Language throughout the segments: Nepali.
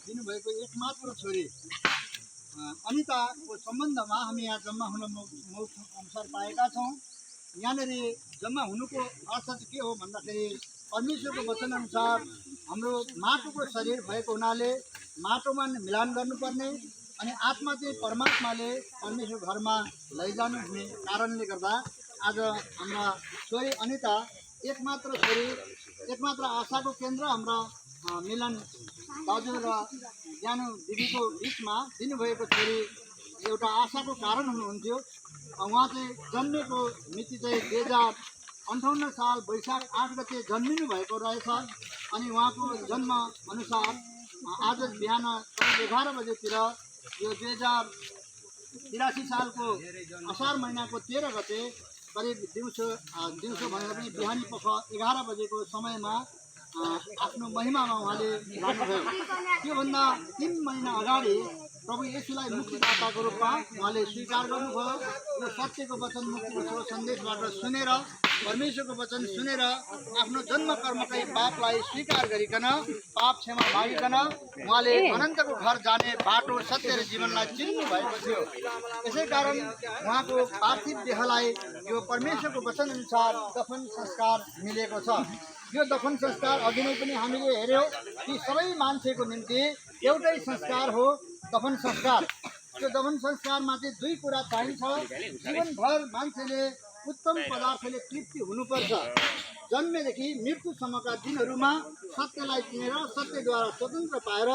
दिनुभएको एकमात्र छोरी अनिताको सम्बन्धमा हामी यहाँ जम्मा हुन मौका अनुसार पाएका छौँ। यहाँनिर जम्मा हुनुको अर्थ चाहिँ के हो भन्दाखेरि परमेश्वरको वचन अनुसार हाम्रो माटोको शरीर भएको हुनाले माटोमा मिलान गर्नुपर्ने अनि आत्मा चाहिँ परमात्माले परमेश्वर घरमा लैजानु हुने कारणले गर्दा आज हाम्रा छोरी अनिता एकमात्र छोरी एकमात्र आशाको केन्द्र हाम्रा मिलन दाजु र ज्ञानु दिदीको बिचमा दिनुभएको छोरी एउटा आशाको कारण हुनुहुन्थ्यो। उहाँ चाहिँ जन्मेको मिति चाहिँ 2058 साल वैशाख 8 गते जन्मिनु भएको रहेछ अनि उहाँको जन्म अनुसार आज बिहान 11 बजेतिर यो 2083 सालको असार महिनाको 13 गते करिब दिउँसो भनेर पनि बिहानी पख 11 बजेको समयमा आफ्नो महिमामा उहाँले लाग्नुभयो। त्योभन्दा 3 महिना अगाडि प्रभु येशूलाई मुक्तिदाताको रूपमा उहाँले स्वीकार गर्नुभयो। यो सत्यको वचन मुक्तिको सन्देशबाट सुनेर परमेश्वरको वचन सुनेर आफ्नो जन्म कर्मकै पापलाई स्वीकार गरिकन पाप क्षमा मागिकन उहाँले अनन्तको घर जाने बाटो सत्य र जीवनलाई चिन्नु भएको थियो। यसै कारण उहाँको पार्थिव देहलाई यो परमेश्वरको वचन अनुसार दफन संस्कार मिलेको छ। यो दफन संस्कार अघि नै पनि हामीले हेर्यौँ कि सबै मान्छेको निम्ति एउटै संस्कार हो दफन संस्कार। त्यो दफन संस्कारमा चाहिँ दुई कुरा चाहिन्छ। जीवनभर मान्छेले उत्तम पदार्थले तृप्ति हुनुपर्छ। जन्मेदेखि मृत्युसम्मका दिनहरूमा सत्यलाई चिनेर सत्यद्वारा स्वतन्त्र पाएर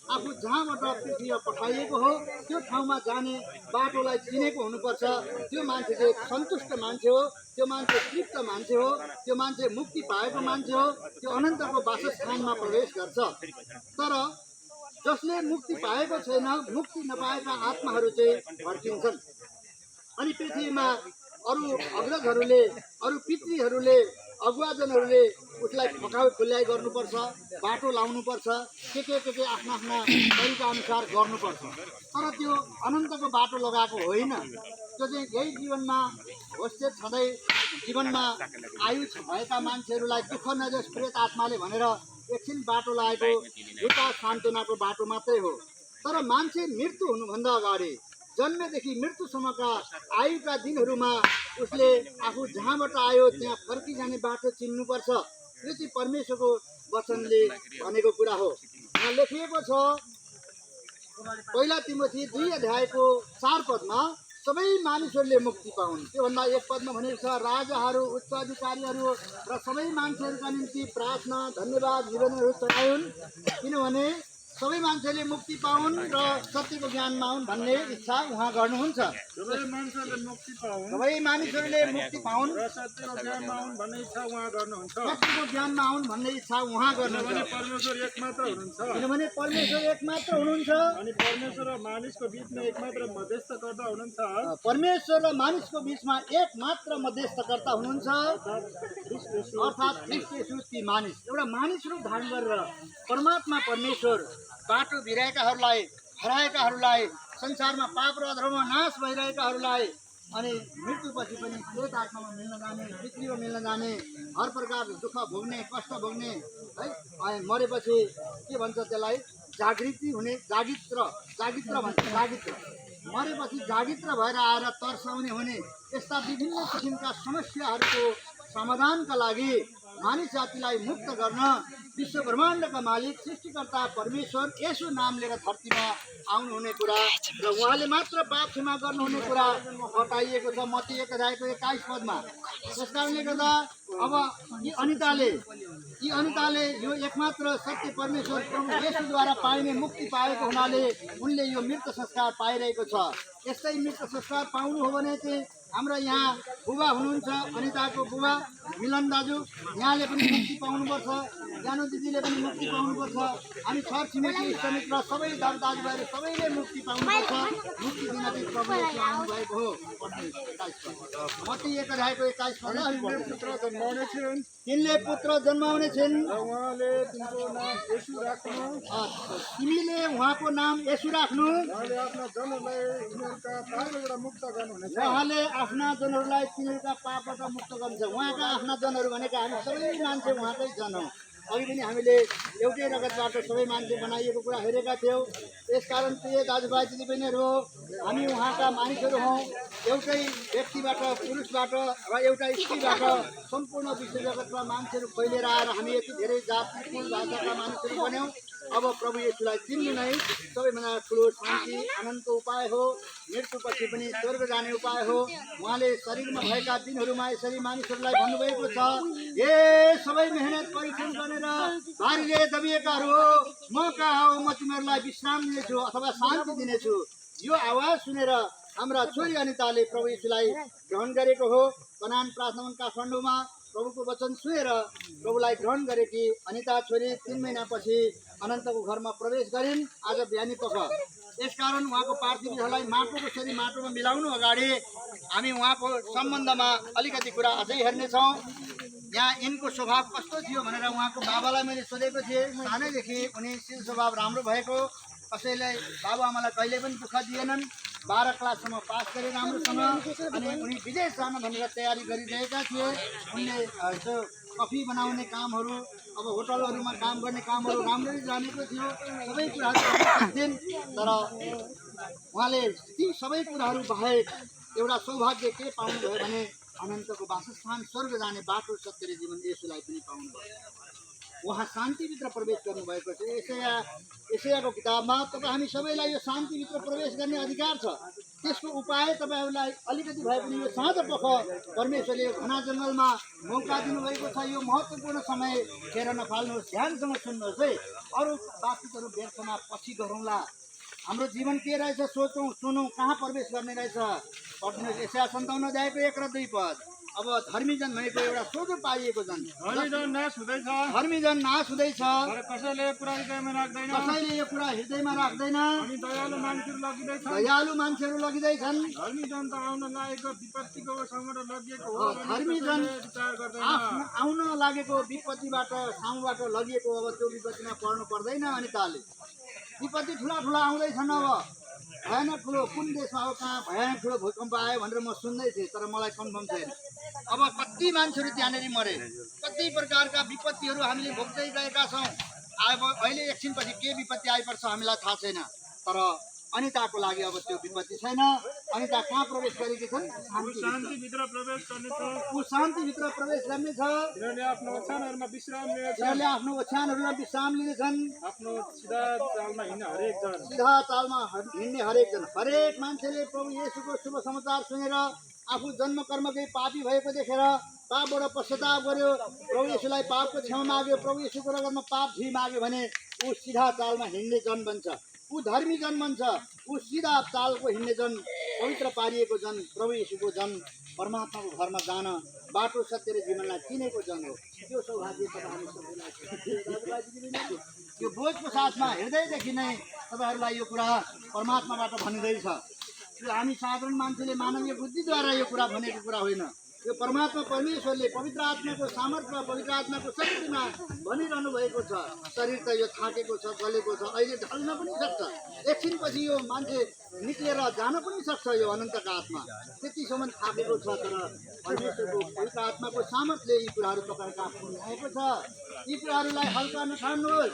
आफू जहाँबाट पृथ्वीमा पठाइएको हो त्यो ठाउँमा जाने बाटोलाई चिनेको हुनुपर्छ। त्यो मान्छे चाहिँ सन्तुष्ट मान्छे हो, त्यो मान्छे तृप्त मान्छे हो, त्यो मान्छे मुक्ति पाएको मान्छे हो, त्यो अनन्तको वासस्थानमा प्रवेश गर्छ। तर जसले मुक्ति पाएको छैन, मुक्ति नपाएका आत्माहरू चाहिँ भड्किन्छन् अनि पृथ्वीमा अरू अग्रजहरूले अरू पितृहरूले अगुवाजनहरूले उसलाई ठकाउ खुल्याइ गर्नुपर्छ, बाटो लाउनुपर्छ, के आफ्ना तरिका अनुसार गर्नुपर्छ। तर त्यो अनन्तको बाटो लगाएको होइन। त्यो चाहिँ यही जीवनमा होस्टेज छँदै जीवनमा आयु भएका मान्छेहरूलाई दुःख नजोस् प्रेत आत्माले भनेर एकछिन बाटो लगाएको झुटा सान्त्वनाको बाटो मात्रै हो। तर मान्छे मृत्यु हुनुभन्दा अगाडि जन्मेदेखि मृत्युसम्मका आयुका दिनहरूमा उसले आफू जहाँबाट आयो त्यहाँ फर्किजाने बाटो चिन्नुपर्छ। यो चाहिँ परमेश्वरको वचनले भनेको कुरा हो। यहाँ लेखिएको छ पहिला तिमोथी 2 अध्यायको 4 पदमा सबै मानिसहरूले मुक्ति पाउन्। त्योभन्दा 1 पदमा भनेको छ राजाहरू उच्च अधिकारीहरू र सबै मान्छेहरूका निम्ति प्रार्थना धन्यवाद निवेदनहरू चढाउन् किनभने सबै मान्छेले मुक्ति पाउन् र सत्यको ज्ञानमा आउन् भन्ने इच्छा उहाँ गर्नुहुन्छ। सबै मानिसहरूले मुक्ति पाउन् र सत्यको ज्ञानमा आउन् भन्ने इच्छा उहाँ गर्नुहुन्छ। सत्यको ज्ञानमा आउन् भन्ने इच्छा उहाँ गर्नुहुन्छ। परमेश्वर एकमात्र हुनुहुन्छ। किनभने परमेश्वर एकमात्र हुनुहुन्छ अनि परमेश्वर र मानिसको बीचमा एकमात्र मध्यस्थकर्ता हुनुहुन्छ। परमेश्वर र मानिसको बीचमा एकमात्र मध्यस्थकर्ता हुनुहुन्छ अर्थात् ख्रीष्ट येशू ती मानिस। एउटा मानिस रूप धारण गरेर परमात्मा परमेश्वर बाटो भिराएकाहरूलाई हराएकाहरूलाई संसारमा पाप र अधर्ममा नाश भइरहेकाहरूलाई अनि मृत्युपछि पनि प्रेत आत्मामा मिल्न जाने पृथ्वीमा मिल्न जाने हर प्रकारको दुःख भोग्ने कष्ट भोग्ने है अनि मरेपछि के भन्छ त्यसलाई जागृति हुने जागित्र भन्छ जागित्र मरेपछि जागित्र भएर आएर तर्साउने हुने यस्ता विभिन्न किसिमका समस्याहरूको समाधानका लागि मानिस जातिलाई मुक्त गर्न विश्व ब्रह्माण्डका मालिक सृष्टिकर्ता परमेश्वर येशू नाम लिएर धरतीमा आउनुहुने कुरा र उहाँले मात्र पाप क्षमा गर्नुहुने कुरा बताइएको छ मत्ती 1 अध्यायको 21 पदमा। त्यस कारणले गर्दा अब यी अनिताले यो एकमात्र सत्य परमेश्वर प्रभु येशूद्वारा पाइने मुक्ति पाएको हुनाले उनले यो मृत संस्कार पाइरहेको छ। यस्तै मृत संस्कार पाउनु हो भने चाहिँ हाम्रो यहाँ बुबा हुनुहुन्छ अनिताको बुबा मिलन दाजु यहाँले पनि मुक्ति पाउनुपर्छ, ज्ञानु दिदीले पनि मुक्ति पाउनुपर्छ अनि छर छिमेकी इष्टमित्र सबै दाजुभाइहरू सबैले मुक्ति पाउनुपर्छ। मुक्ति दिन चाहिँ प्रभु येशू आउनुभएको हो। मत्ती 1 अध्यायको 21 पदमा तिनले पुत्र जन्माउने छिन् र उहाँले तिम्रो नाम येशू राख्नु। तिमीले उहाँको नाम येशू राख्नु। उहाँले आफ्ना जनहरूलाई तिनीहरूका पापबाट मुक्त गर्नुहुनेछ। उहाँले आफ्ना जनहरूलाई तिनीहरूका पापबाट मुक्त गर्नुहुन्छ। उहाँका आफ्ना जनहरू भनेका हामी सबै मान्छे उहाँकै जन हो। अघि पनि हामीले एउटै रगतबाट सबै मान्छे बनाइएको कुरा हेरेका थियौँ। यसकारण प्रिय दाजुभाइ दिदीबहिनीहरू, हामी उहाँका मानिसहरू हौँ। एउटै व्यक्तिबाट, पुरुषबाट र एउटा स्त्रीबाट सम्पूर्ण विश्व जगतमा मान्छेहरू फैलिएर आएर हामी यति धेरै जाति कुल भाषाका मानिसहरू बन्यौँ। अब प्रभु येशूलाई चिन्नु नै सबैभन्दा ठुलो शान्ति आनन्दको उपाय हो। मृत्युपछि पनि स्वर्ग जाने उपाय हो। उहाँले शरीरमा भएका दिनहरूमा यसरी मानिसहरूलाई भन्नुभएको छ, ए सबै मेहनत परिश्रम गरेर भारीले दबिएकाहरू हो, म कहाँ हो, म तिमीहरूलाई विश्राम दिनेछु अथवा शान्ति दिनेछु। यो आवाज सुनेर हाम्रा छोरी अनिताले प्रभु येशूलाई ग्रहण गरेको हो। कनान प्रार्थना काठमाडौँमा प्रभुको वचन सुनेर प्रभुलाई ग्रहण गरेकी अनिता छोरी 3 महिनापछि अनन्तको घरमा प्रवेश गरिन् आज बिहानी पख। यसकारण उहाँको पार्थिव देहलाई माटोको शरीर माटोमा मिलाउनु अगाडि हामी उहाँको सम्बन्धमा अलिकति कुरा अझै हेर्नेछौँ। यहाँ यिनको स्वभाव कस्तो थियो भनेर उहाँको बाबालाई मैले सोधेको थिएँ। सानैदेखि उनी शील स्वभाव राम्रो भएको, कसैलाई बाबुआमालाई कहिले पनि दुःख दिएनन्। 12 क्लाससम्म पास गरे राम्रोसँग। अनि उनी विदेश जान भनेर तयारी गरिरहेका थिए। उनले जो कफी बनाउने कामहरू, अब होटलहरूमा काम गर्ने कामहरू राम्ररी जानेको थियो, सबै कुराहरू गर्न सक्थिन्। तर उहाँले ती सबै कुराहरू बाहेक एउटा सौभाग्य के पाउनुभयो भने अनन्तको वासस्थान स्वर्ग जाने बाटो सत्य र जीवन येशूलाई पनि पाउनुभयो। उहाँ शान्तिभित्र प्रवेश गर्नुभएको छ। एसायाको किताबमा तपाईँ हामी सबैलाई यो शान्तिभित्र प्रवेश गर्ने अधिकार छ। त्यसको उपाय तपाईँहरूलाई अलिकति भए पनि यो साँझ पख परमेश्वरले घना जङ्गलमा मौका दिनुभएको छ। यो महत्त्वपूर्ण समय खेर नफाल्नुहोस्, ध्यानसँग सुन्नुहोस् है। अरू बातचितहरू व्यर्थमा पछि गरौँला। हाम्रो जीवन के रहेछ सोचौँ, सुनौँ, कहाँ प्रवेश गर्ने रहेछ। पढ्नुहोस् एसाया 57 अध्यायको 1 र 2 पद। अब धर्मी जन भनेको एउटा सोझो पारिएको जन। धर्मी जन नाश हुँदैछ, धर्मी जन नाश हुँदैछ, कसैले कुरा हृदयमा राख्दैन, कसैले यो कुरा हृदयमा राख्दैन। अनि दयालु मान्छेहरू लगिँदैछ, दयालु मान्छेहरू लगिँदैछन्। धर्मी जन त आउन लागेको विपत्तिको सँगबाट लगिएको हो, धर्मी जन विचार गर्दैन। आउन लागेको विपत्तिबाट साउबाट लगिएको, अब त्यो विपत्तिमा पर्नु पर्दैन। अनि ताले विपत्ति ठुला ठुला आउँदैछन्। अब भयानक ठुलो कुन देशमा हो, कहाँ भयानक ठुलो भूकम्प आयो भनेर म सुन्दै थिएँ, तर मलाई कन्फर्म छैन। अब कति मान्छेहरू त्यहाँनिर मरे, कति प्रकारका विपत्तिहरू हामीले भोग्दै गएका छौँ। अब अहिले एकछिनपछि के विपत्ति आइपर्छ हामीलाई थाहा छैन। तर अनिताको लागि अब त्यो विपत्ति छैन। अनिता कहाँ प्रवेश गरेकी छन्? शान्तिभित्र प्रवेश गर्नेछ। ऊ शान्तिभित्र प्रवेश गर्नेछ। तिनीहरूले आफ्नो ओछ्यानहरूमा विश्राम लिनेछ, तिनीहरूले आफ्नो ओछ्यानहरूमा विश्राम लिनेछन्। आफ्नो सिधा चालमा हिँड्ने हरेक जन, सिधा चालमा हिँड्ने हरेक जन, हरेक मान्छेले प्रभु येशूको शुभ समाचार सुनेर आफू जन्म कर्मकै पापी भएको देखेर पापबाट पश्चाताप गर्यो, प्रभु येशूलाई पापको क्षमा माग्यो, प्रभु येशूको रगतमा पाप धुई माग्यो भने ऊ सिधा चालमा हिँड्ने जन बन्छ। ऊ धर्मी जन बन्छ। ऊ सिधा चालको हिँड्ने जन, पवित्र पारिएको जन, प्रभु येशूको जन, परमात्माको घरमा जान बाटो सत्य र जीवनलाई चिनेको जन हो। त्यो सौभाग्य तपाईँ सबैलाई यो बोझको साथमा हृदयदेखि नै तपाईँहरूलाई यो कुरा परमात्माबाट भनिँदैछ। यो हामी साधारण मान्छेले मानवीय बुद्धिद्वारा यो कुरा भनेको कुरा होइन। यो परमात्मा परमेश्वरले पवित्र आत्माको सामर्थ्य, पवित्र आत्माको शक्तिमा भनिरहनु भएको छ। शरीर त यो थाकेको छ, गलेको छ, अहिले ढल्न पनि सक्छ। एकछिनपछि यो मान्छे निक्लेर जान पनि सक्छ। यो अनन्तका आत्मा त्यतिसम्म थाकेको छ। तर परमेश्वरको पवित्र आत्माको सामर्थ्यले यी कुराहरू तपाईँको आफ्नो आएको छ। यी कुराहरूलाई हल्का नठान्नुहोस्।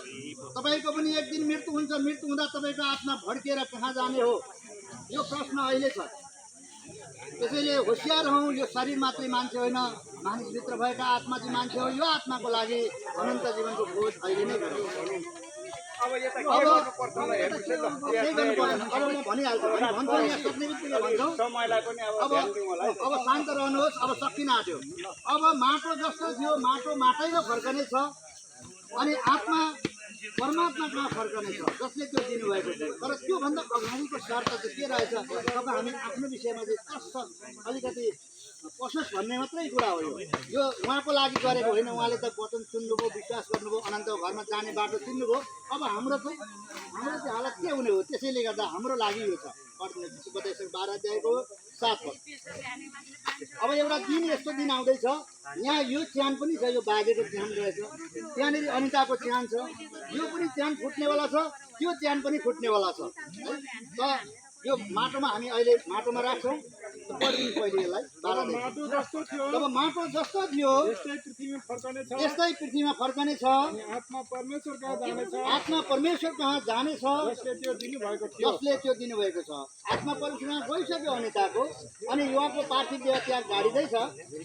तपाईँको पनि एक दिन मृत्यु हुन्छ। मृत्यु हुँदा तपाईँको आत्मा भड्किएर कहाँ जाने हो, यो प्रश्न अहिले छ। त्यसैले होसियार हौँ। यो शरीर मात्रै मान्छे होइन, मानिसभित्र भएका आत्मा चाहिँ मान्छे हो। यो आत्माको लागि अनन्त जीवनको खोज अहिले नै गरौँ। अब म भनिहाल्छु, भन्छौँ यहाँ सक्ने बित्तिकै भन्छौँ। अब शान्त रहनुहोस्। अब सकिन आँट्यो। अब माटो जस्तो थियो, माटो माटैमा फर्कने छ। अनि आत्मा परमात्मा कहाँ फर्कने छ, जसले त्यो दिनुभएको थियो। तर त्योभन्दा अगाडिको शर्त चाहिँ के रहेछ, तपाईँ हामी आफ्नो विषयमा चाहिँ अलिकति पसोस् भन्ने मात्रै कुरा हो। यो उहाँको लागि गरेको होइन। उहाँले त वचन सुन्नुभयो, विश्वास गर्नुभयो, अनन्तको घरमा जाने बाटो चिन्नुभयो। अब हाम्रो चाहिँ हालत के हुने हो? त्यसैले गर्दा हाम्रो लागि यो छ। उपदेश 12 अध्यायको 7 पद। अब एउटा दिन यस्तो दिन आउँदैछ, यहाँ यो च्यान पनि छ, यो बाजेको च्यान रहेछ, त्यहाँनिर अनिताको च्यान छ, यो पनि च्यान फुट्नेवाला छ, त्यो च्यान पनि फुट्नेवाला छ। त यो माटोमा हामी अहिले माटोमा राख्छौँ। पढिदिनु पहिले यसलाई 12 देखि। माटो जस्तो थियो जब माटो जस्तो थियो यस्तै पृथ्वीमा फर्कनेछ यस्तै पृथ्वीमा फर्कने छ, अनि आत्मा परमेश्वर कहाँ जानेछ आत्मा परमेश्वर कहाँ जाने छ, जसले त्यो दिनुभएको थियो। जसले त्यो दिनुभएको छ। आत्मा परमेश्वरमा गइसक्यो अनिताको, अनि युवाको पार्थिव देह त्यहाँ गाडिँदैछ।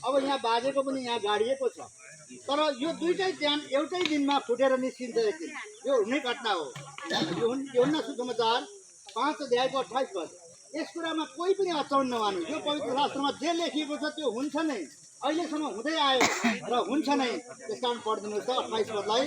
अब यहाँ बाजेको पनि यहाँ गाडिएको छ, तर यो दुईटै ज्यान एउटै दिनमा फुटेर निस्किन्छ एकदिन। यो हुने घटना हो। यूहन्ना सुसमाचार 5:28 पद। यस कुरामा कोही पनि अचाउन नमान्नु। यो पवित्र शास्त्रमा जे लेखिएको छ त्यो हुन्छ नै, अहिलेसम्म हुँदै आयो र हुन्छ नै। त्यस कारण पढिदिनुहोस् त 28 पदलाई।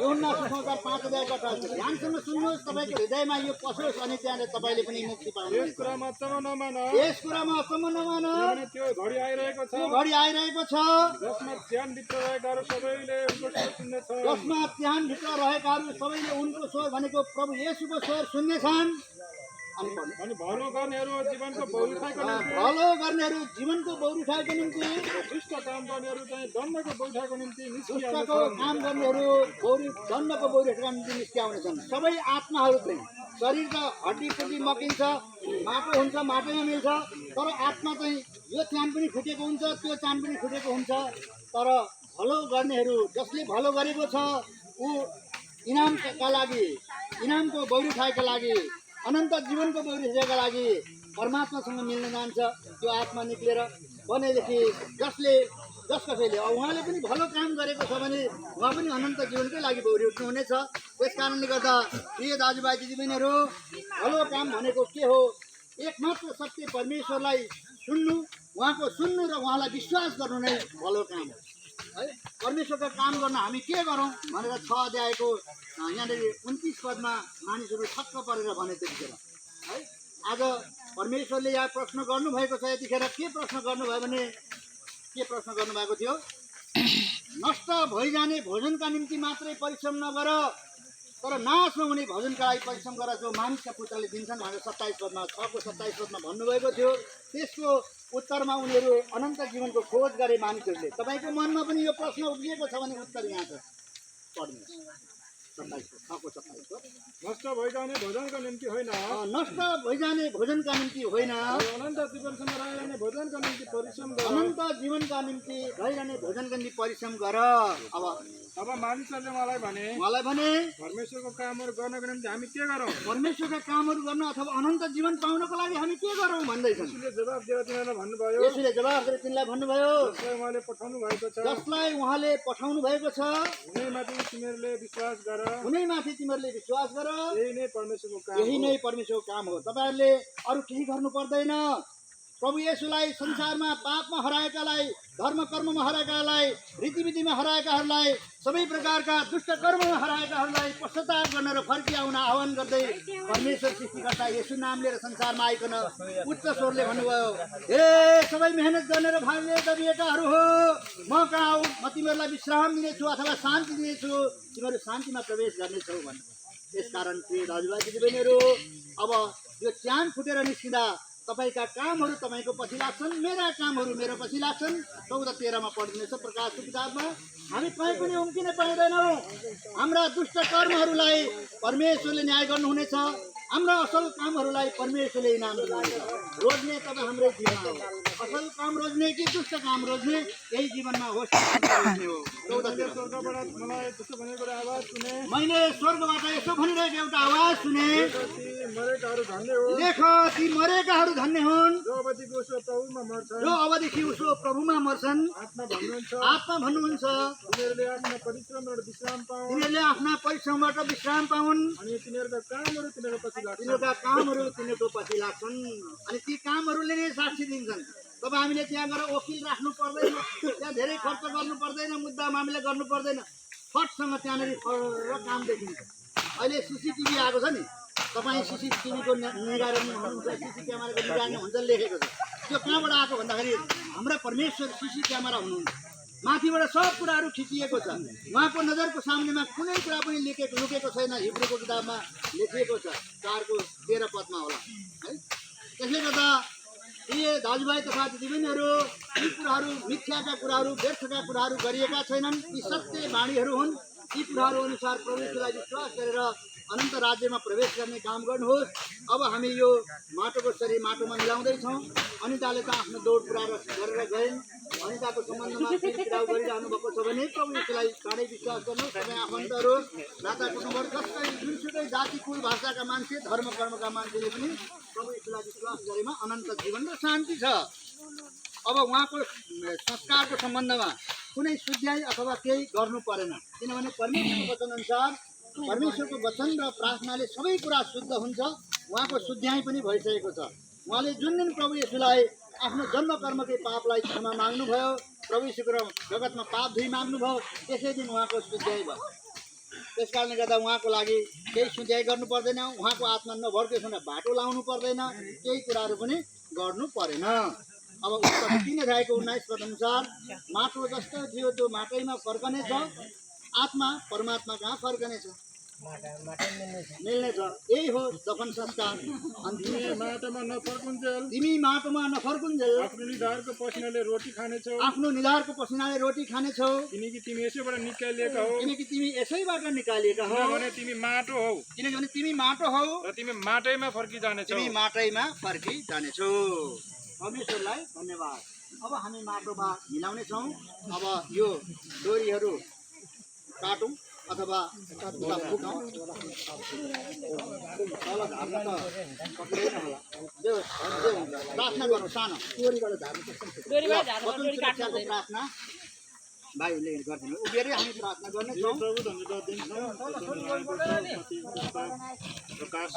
यूहन्ना सुसमाचार 5:28। ध्यानसँग सुन्नुहोस्, तपाईँको हृदयमा यो पसोस् अनि त्यहाँले तपाईँले पनि मुक्ति पाउनुहुन्छ। यस कुरामा अचम्म नमान, यस कुरामा अचम्म नमान, किनभने त्यो घडी आइरहेको छ त्यो घडी आइरहेको छ जसमा च्यानभित्र रहेकाहरू सबैले उनको स्वर सुन्नेछ। जसमा ध्यानभित्र रहेकाहरू सबैले उनको स्वर भनेको प्रभु येशूको स्वर सुन्नेछन्। अनि पढ्नु। अनि भलो गर्नेहरू जीवनको बहुथाइको निम्ति, भलो गर्नेहरू जीवनको बौरुठाइको निम्ति, दुष्ट काम गर्नेहरू चाहिँ दण्डको बहुथाइको निम्ति निस्किआउनेछ। दुष्टको काम गर्नेहरू दण्डको बौरुठाइको निम्ति निस्किआउनेछन्। सबै आत्माहरू चाहिँ शरीर त हड्डीपुड्डी मकिन्छ, माटो हुन्छ, माटोमा मिल्छ, तर आत्मा चाहिँ यो चान पनि फुटेको हुन्छ, त्यो चान पनि फुटेको हुन्छ। तर भलो गर्नेहरू, जसले भलो गरेको छ ऊ इनामका लागि, इनामको बौरुठाइका लागि, अनन्त जीवनको बौरुठाइका लागि परमात्मासँग मिल्न जान्छ। त्यो आत्मा निक्लेर भनेदेखि जस कसैले उहाँले पनि भलो काम गरेको छ भने उहाँ पनि अनन्त जीवनकै लागि बौरी उठ्नु हुनेछ। त्यस कारणले गर्दा प्रिय दाजुभाइ दिदीबहिनीहरू, भलो काम भनेको के हो? एकमात्र सत्य परमेश्वरलाई सुन्नु, उहाँको सुन्नु र उहाँलाई विश्वास गर्नु नै भलो काम हो है। परमेश्वरको काम गर्न हामी के गरौँ भनेर 6 अध्यायको यहाँनिर 29 पदमा मानिसहरू छक्क परेर भने त्यतिखेर है। आज परमेश्वरले यहाँ प्रश्न गर्नुभएको छ। यतिखेर के प्रश्न गर्नुभयो भने, के प्रश्न गर्नुभएको थियो? नष्ट भइजाने भोजनका निम्ति मात्रै परिश्रम नगर, तर नाश नहुने भोजनका लागि परिश्रम गर, जो मानिसका पुत्रले दिन्छन् भनेर 27 पदमा 6को 27 पदमा भन्नुभएको थियो। त्यसको उत्तरमा उनीहरू अनन्त जीवनको खोज गरे मानिसहरूले। तपाईँको मनमा पनि यो प्रश्न उठिएको छ भने उत्तर यहाँ छ, पढ्नुहोस्। 6को 27 पद। नष्ट भइजाने भोजनको निम्ति होइन, नष्ट भइजाने भोजनका निम्ति होइन, अनन्त जीवनसम्म रहिरहने भोजनको निम्ति परिश्रम गर। अनन्त जीवनका निम्ति रहिरहने भोजनका निम्ति परिश्रम गर। अब मानिसहरूले मलाई भने परमेश्वरको कामहरू गर्नको निम्ति हामी के गरौँ? परमेश्वरका कामहरू गर्न अथवा अनन्त जीवन पाउनको लागि हामी के गरौँ भन्दैछन्। यसले जवाफ दिएर तिनीहरूलाई भन्नुभयो, यसले जवाफ दिएर तिमीलाई भन्नुभयो, जसलाई उहाँले पठाउनु भएको छ, जसलाई उहाँले पठाउनु भएको छ, हुनैमाथि तिमीहरूले विश्वास गर। हुनैमाथि तिमीहरूले विश्वास गर। यही नै परमेश्वरको काम, यही नै परमेश्वरको काम हो। तपाईँहरूले अरू केही गर्नु पर्दैन। प्रभु येशूलाई संसारमा पापमा हराएकालाई, धर्म कर्ममा हराएकालाई, रीतिविधिमा हराएकाहरूलाई, सबै प्रकारका दुष्ट कर्ममा हराएकाहरूलाई पश्चाताप गर्न र फर्किआउन आह्वान गर्दै परमेश्वर सृष्टिकर्ता येशू नाम लिएर संसारमा आइकन उच्च स्वरले भन्नुभयो, हे सबै मेहनत गर्ने र भाग्य दबिएकाहरू हो, म कहाँ आऊ, म तिमीहरूलाई विश्राम दिनेछु अथवा शान्ति दिनेछु, तिमीहरू शान्तिमा प्रवेश गर्नेछौ भन्नुभयो। त्यसकारण प्रिय दाजुभाइ दिदीबहिनीहरू, अब यो च्यान फुटेर निस्किँदा तपाईँका कामहरू तपाईँको पछि लाग्छन्, मेरा कामहरू मेरो पछि लाग्छन्। 14:13 पढिदिनुहोस् प्रकाशको किताबमा। हामी कहीँ पनि उम्किन पाइँदैनौँ। हाम्रा दुष्ट कर्महरूलाई परमेश्वरले न्याय गर्नुहुनेछ, हाम्रा असल कामहरूलाई परमेश्वरले इनाम दिनुहुनेछ। रोज्ने तब हाम्रै जीवन हो। असल काम रोज्ने कि दुष्ट काम रोज्ने, यही जीवनमा होस् रोज्ने हो। 14:13 स्वर्गबाट मलाई त्यस्तो भनेको एउटा आवाज सुने, मैले स्वर्गबाट यसो भनिरहेको एउटा आवाज सुने, ती मरेकाहरू धन्य हो, लेख ती मरेकाहरू धन्य हुन् जो अवधिको उसो प्रभुमा मर्छन्, जो अवदेखि उसो प्रभुमा मर्छन्। आत्मा भन्नुहुन्छ, आत्मा भन्नुहुन्छ, तिनीहरूले आफ्ना परिश्रमबाट विश्राम पाउन्, तिनीहरूले आफ्ना परिश्रमबाट विश्राम पाउन्, अनि तिनीहरूका कामहरू तिनीहरू पछि लाग्छन्। तिनीहरूका कामहरू तिनीहरूको पछि लाग्छन्, अनि ती कामहरूले नै साक्षी दिन्छन्। तब हामीले त्यहाँ गएर वकिल राख्नु पर्दैन, त्यहाँ धेरै खर्च गर्नु पर्दैन, मुद्दा मामिला गर्नु पर्दैन, फटसँग त्यहाँनिर र काम देखिन्छ। अहिले CCTV आएको छ नि, तपाईँ CCTVको निगरानी हुनुहुन्छ, CC क्यामेराको निगरानी हुन्छ लेखेको छ। त्यो कहाँबाट आएको भन्दाखेरि हाम्रा परमेश्वर CC क्यामेरा हुनुहुन्छ, माथिबाट सब कुराहरू खिचिएको छ। उहाँको नजरको सामनेमा कुनै कुरा पनि लुकेको छैन। हिब्रूको किताबमा लेखिएको छ 4को 13 पदमा होला है। त्यसले गर्दा प्रिय दाजुभाइ तथा दिदीबहिनीहरू, यी कुराहरू मिथ्याका कुराहरू, व्यर्थका कुराहरू गरिएका छैनन्। यी सत्य वाणीहरू हुन्। यी कुराहरू अनुसार परमेश्वरलाई विश्वास गरेर अनन्त राज्यमा प्रवेश गर्ने काम गर्नुहोस्। अब हामी यो माटोको शरीर माटोमा मिलाउँदैछौँ। अनिताले त आफ्नो दौड पुरा गरेर गइन्। अनिताको सम्बन्धमा पिरपिराउ गरिरहनु भएको छ भने प्रभु यीशुलाई चाँडै विश्वास गर्नुहोस्। तपाईँ आफन्तहरू, नाता कुटुम्बहरू, जस्तै जुनसुकै जाति कुल भाषाका मान्छे, धर्म कर्मका मान्छेले पनि प्रभु यीशुलाई विश्वास गरेमा अनन्त जीवन र शान्ति छ। अब उहाँको संस्कारको सम्बन्धमा कुनै सुध्याइ अथवा केही गर्नु परेन, किनभने परमेश्वरको वचनअनुसार परमेश्वरको वचन र प्रार्थनाले सबै कुरा शुद्ध हुन्छ। उहाँको सुध्याइ पनि भइसकेको छ। उहाँले जुन दिन प्रभु येशूलाई आफ्नो जन्म कर्मकै पापलाई क्षमा माग्नुभयो, प्रभु येशूको जगतमा पाप धुई माग्नुभयो, त्यसै दिन उहाँको सुध्याइ भयो। त्यस कारणले गर्दा उहाँको लागि केही सुध्याइ गर्नु पर्दैन। उहाँको आत्मा नभड्कियोस् भनेर बाटो लाउनु पर्दैन, केही कुराहरू पनि गर्नु परेन। अब उत्पत्ति 3:19 पद अनुसार माटो जस्तो थियो त्यो माटैमा फर्कनेछ, आत्मा परमात्मा कहाँ फर्कनेछ, मिल्नेछ। यही हो दफन संस्कार। तिमी माटोमा नफर्कुन्जेल तिमी माटोमा नफर्कुन्जेल आफ्नो निधारको पसिनाले रोटी खानेछौ, आफ्नो निधारको पसिनाले रोटी खानेछौ, किनकि तिमी यसैबाट निकालिएका हौ, किनकि तिमी यसैबाट निकालिएका हौ, किनभने तिमी माटो हौ किनभने तिमी माटो हौ र तिमी माटैमा फर्किजानेछौ। तिमी माटैमा फर्की जानेछौ। परमेश्वरलाई धन्यवाद। अब हामी माटोमा मिलाउनेछौँ। अब यो डोरीहरू काटौँ अथवा फुकौँ। तल झार्न त सकिँदैन होला। प्रार्थना गरौँ सानो डोरीबाट झार्नु वचन सुरक्षाको प्रार्थना भाइले गरिदिनु। उभिएरै हामी प्रार्थना गर्नेछौँ। प्रभु धन्यवाद दिन्छौँ। प्रकाश